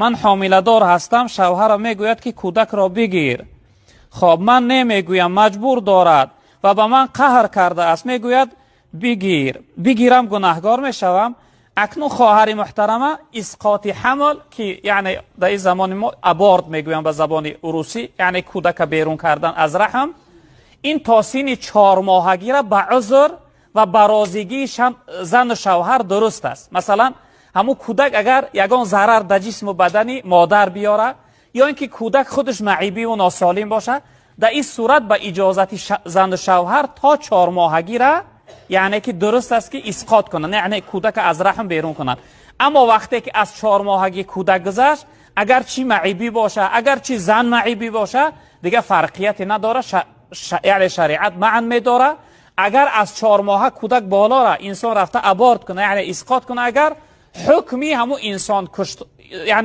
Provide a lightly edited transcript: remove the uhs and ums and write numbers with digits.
Ман ҳомиладор ҳастам, шавҳарам мегӯяд, ки кӯдакро бигир. Хоб, ман намегӯям, маҷбур дорад ва ба ман қаҳр кардааст, мегӯяд бигир. Бигирам, гунаҳгор мешавам? Акнун, хоҳари муҳтарама, исқоти ҳамл, ки яъне дар ин замони мо аборт мегӯям ба забони урусӣ, яъне кӯдака берун кардан аз раҳм, ин то синни 4 моҳагира ба узр ва ба розигии зану шавҳар дуруст аст. Масалан, ҳамун кӯдак агар ягон зарар дар ҷисму бадани модар биёра ё ин ки кӯдак худаш маъибиву носолим бошад, дар ин сурат ба иҷозати зану шавҳар то 4 моҳагира, яъне ки дуруст аст, ки исқот кунанд, яъне кӯдака аз раҳм берун кунанд. Аммо вақте ки аз 4 моҳагӣ кӯдак гузашт, агар чи маъибӣ боша, агар чи зан маъибӣ боша, дигар фарқияте надора, яъне шариат манъ медора. Агар аз 4 моҳа кӯдак болора инсон рафта аборт куна, яъне исқот куна, агар ҳукми ҳамун инсон кушт, яъне.